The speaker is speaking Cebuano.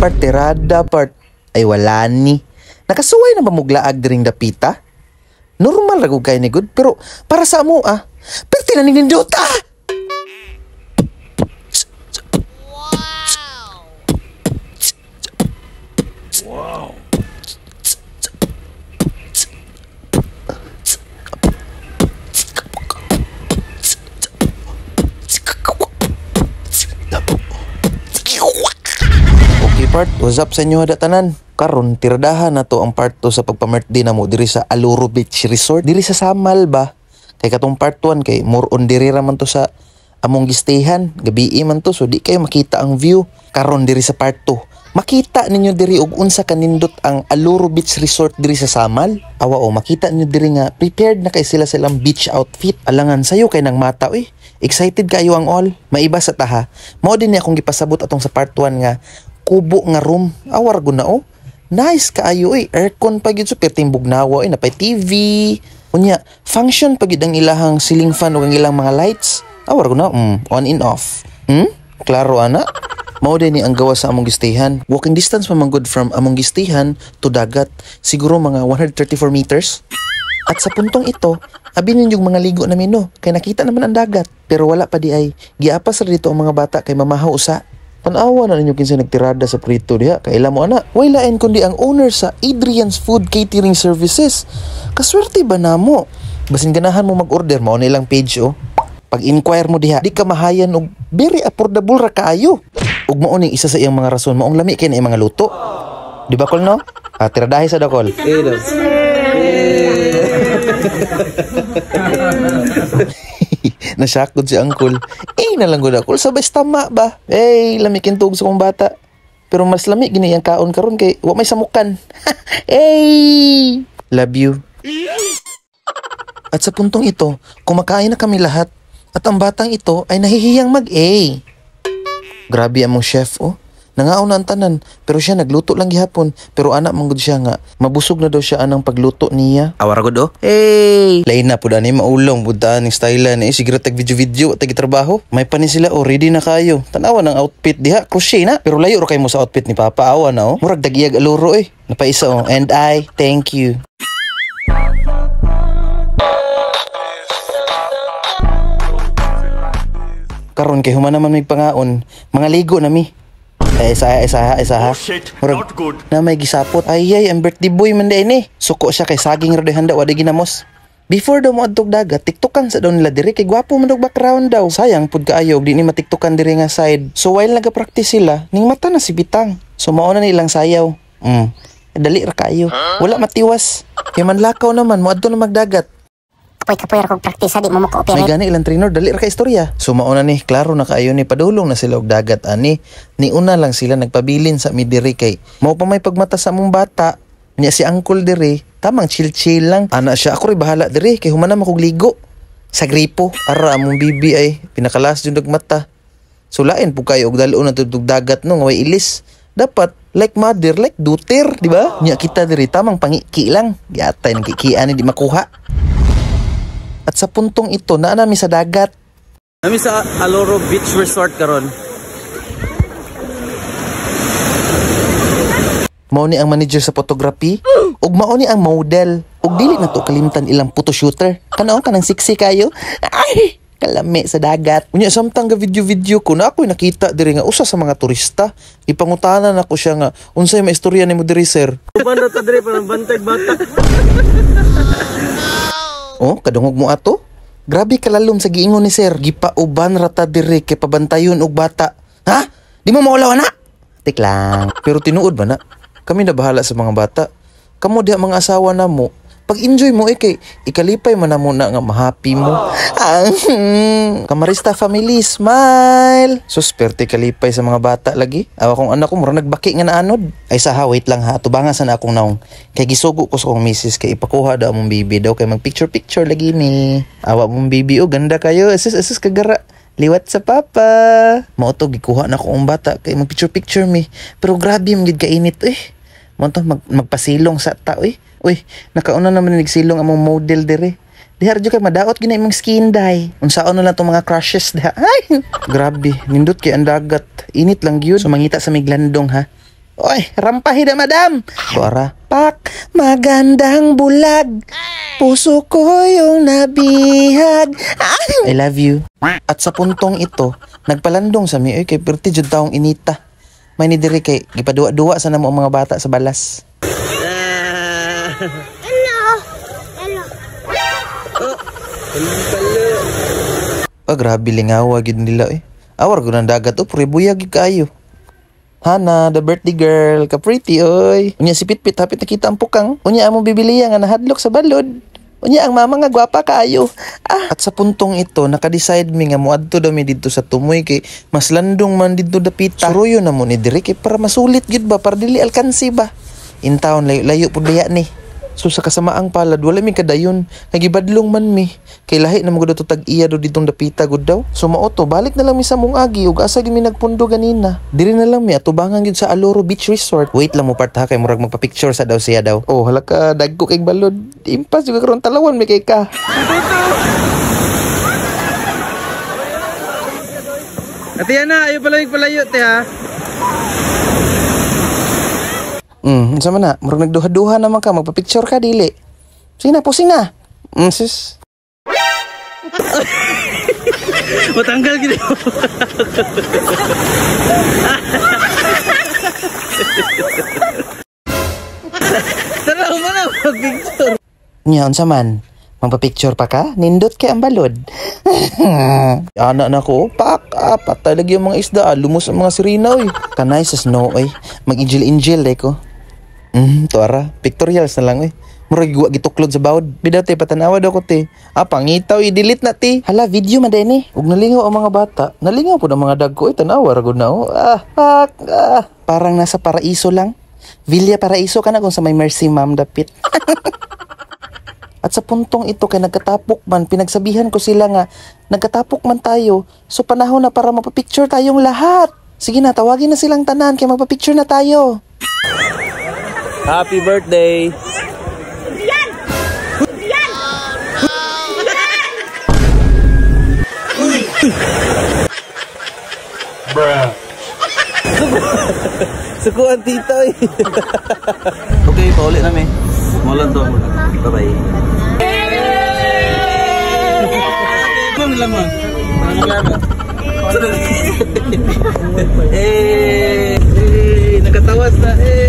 Part tirada part. Ay wala ni. Nakasuway na ba muglaag diring dapita? Normal ra gud kay ni good pero para sa amo ah. Perti na nindot ah. Okay part, what's up sa inyo hada tanan? Karon tiradahan na to ang part 2 sa pagpa-birthday na mo diri sa Aluro Beach Resort, diri sa Samal ba. Kay katong part 1 kay more on diri ra man to sa among gistayhan, gabii man to so di kayo makita ang view. Karon diri sa part 2, makita ninyo diri og unsa kanindot ang Aluro Beach Resort diri sa Samal. Awa o, makita ninyo diri nga prepared na kay sila sa ilang beach outfit. Alangan sayo kay nang mata oy. Excited kayo ang all. Maiba sa taha. Mao din ni akong gipasabot atong sa part 1 nga kubo nga room. Awar gud na oh. Nice kaayo oy. Aircon pa gyud, so perting bugnawa oy, napay TV. Unya, function pa gyud ang ilahang ceiling fan ug ang ilang mga lights. Awar gud na, on and off. Klaro ana. Mao din ni ang gawa sa among gistahan. Walking distance pa man gud from among gistahan to dagat. Siguro mga 134 meters. At sa puntong ito, abi ninyong mga ligo namin no, kay nakita naman ang dagat. Pero wala pa di ay, giapas ra dito ang mga bata kay mamahaw usa. Tan-awa na ninyo kinsa nagtirada sa prito diha, kaila mo ana. Way lain kundi ang owner sa Adrian's Food Catering Services. Kaswerte ba namo? Basin ganahan mo mag-order, mao na ilang page oh. Pag-inquire mo diha, di ka mahayan og very affordable ra kaayo. Ug mao ning isa sa iyang mga rason maong lami kay na iyang mga luto. Di ba kol no? Ah, tiradahi sa dakol. Nasyakod si Uncle. Eh, nalang gud ako. Sabay tama ba? Eh, lami kintog sa kong bata. Pero mas lami gini ang kaon karon kay wa may samukan. Hey! Love you. At sa puntong ito, kumakain na kami lahat. At ang batang ito ay nahihiyang mag-A. Grabe among chef, oh. Nangaon na ang tanan, pero siya nagluto lang gihapon. Pero anak manggod siya nga, mabusog na daw siya anang pagluto niya. Awara gud oh. Hey! Lain na po dani, maulong, budaan ni style ni. Siguro tag video-video, tag trabaho. May panin sila, oh, ready na kayo. Tanawa ng outfit diha, crochet na. Pero layo ra kay mo sa outfit ni Papa, awa na oh. Murag dagiyag aluro eh. Napaisa oh, and I thank you. Karon kay human naman mig pangaon, mga ligo na mi. Ay, isa, isa, isa, ha? Oh shit, Murag, not good. Na may gisapot. Ay, ay, ang birthday boy man din eh. Suko siya kay saging ra handa, wala ginamos. Before daw mo adtog dagat, tiktokan sa daw nila diri kay gwapo man daw background daw. Sayang pud kaayo og di ni matiktokan diri nga side. So while naga-practice sila, ning mata na si Bitang. So mao na nilang sayaw. Dali ra kaayo. Wala matiwas. Kay manlakaw naman moadto na magdagat. Kapoy-kapoy ra kog practice, di mo May mo-cooperate. gani ilang trainer, dali ra ka istorya. So mauna ni, klaro na kaayo ni padulong na sila og dagat ani. Ni una lang sila nagpabilin sa mi diri kay mao pa may pagmata sa among bata. Nya si uncle diri, tamang chill-chill lang. Ana siya, ako ri bahala diri kay human na makog ligo. Sa gripo, ara among bibi ay pinakalas jud nagmata. So lain pud kayo og dal-on na tudog dagat no nga way ilis. Dapat like mother like daughter, di ba? Nya kita diri tamang pangiki lang. Giatay nang kikian ni di makuha. At sa puntong ito, naa nami sa dagat. Nami sa Aloro Beach Resort karon. Mao ni ang manager sa photography, ug mao ni ang model. Ug dili na to kalimtan ilang photo shooter. Kanaon kanang sexy kayo? Ay, kalami sa dagat. Unya samtang ga video-video ko na ako'y nakita diri nga usa sa mga turista. Ipangutanan ako siya nga unsay maistorya nimo diri sir? Uban ra ta diri para bantay bata. Oh, kadungog mo ato? Grabe kalalom sa giingon ni sir. Gipauban ra ta diri kay pabantayon og bata. Ha? Di mo maulaw na? Tik lang. Pero tinuod ba na? Kami na bahala sa mga bata. Kamo diha mga asawa na mo. Pag-enjoy mo eh kay ikalipay man na mo na nga mahappy mo. Ah, Kamarista family, smile. Sus, perte kalipay sa mga bata lagi. Awa kong anak ko, mura nagbaki nga naanod. Ay sa ha, wait lang ha. Tubangan sana akong naong. Kay gisugo ko sa kong misis kay ipakuha daw among bibi daw kay mag picture picture lagi ni. Awa mong bibi oh, ganda kayo. Asus asus kagara. Liwat sa papa. Mao to gikuha na ko ang bata kay mag picture picture mi. Pero grabe man gid kainit eh. Mo to magpasilong sa ta eh. Uy, nakauna naman nagsilong among model dire. Diha ra jud kay madaot gina imong skin dai. Unsaon na lang tong mga crushes diha. Ay, grabe, nindot kay ang dagat. Init lang gyud. So mangita sa miglandong ha. Oy, rampahi na, madam. Bora, pak, magandang bulag. Puso ko yung nabihag. Ah! I love you. At sa puntong ito, nagpalandong sa mi, oy, kay perti jud taong inita. May ni diri kay gipaduwa-duwa sa namo ang mga bata sa balas. Hello. Hello. Oh, grabe lingawa gid nila eh. Awar ko ng dagat oh, puro buyag gyud kaayo. Hana, the birthday girl, ka pretty oy. Unya si Pitpit hapit nakita ang pukang. Unya among bibiliya nga nahadlok sa balod. Unya ang mama nga gwapa kaayo. Ah, at sa puntong ito, naka-decide mi nga moadto daw mi didto sa tumoy kay mas landong man didto dapita. Suruyo na mo ni diri kay para masulit gyud ba, para dili alkansi ba. In town layo layo pud baya ni. So sa kasamaang palad, wala mi kadayon. Nagibadlong man mi. Kay lahi na mga tag iya do ditong dapita gud daw. So mao to, balik na lang mi sa mong agi ug asa gyud mi nagpundo ganina. Diri na lang mi atubangan gyud sa Aloro Beach Resort. Wait lang mo part ha kay murag magpa-picture sa daw siya daw. Oh, hala ka dagko kay balod. Impas jud karon talawan mi kay ka. Ate Ana, ayaw pala yung palayo, te ha. Unsa man na? Murag nagduha-duha naman ka, magpa-picture ka dili. Sige na, posing na. Sis. Matanggal gid. Tara, humana mag-picture. Nya, unsa man? Magpa-picture pa ka? Nindot kay ang balod. Ana na ko, pak, ah, patay lagi ang mga isda, ah, lumos ang mga sirena, oy. Kanay sa snow, oy. Mag-angel-angel, eh ko. Tuara, pictorials na lang, oy. Murag wa gituklod sa bawd. Bidaw te, patanawa daw ko te. Ah, pangitaw, i-delete na te. Hala, video man din eh. Ug nalingaw ang mga bata. Nalingaw po ng mga dagko, oy, tanawa, ragod na, oh. Ah, pak, ah. Parang nasa paraiso lang. Villa Paraiso ka na kung sa may Mercy Ma'am dapit. At sa puntong ito kay nagkatapok man, pinagsabihan ko sila nga, nagkatapok man tayo, so panahon na para mapapicture tayong lahat. Sige na, tawagin na silang tanan kay magpapicture na tayo. Happy birthday! Yan! Sukuan tito eh. Okay, pauli namin. Mulan to. Bye-bye. Eh, eh, nakatawas na. Eh.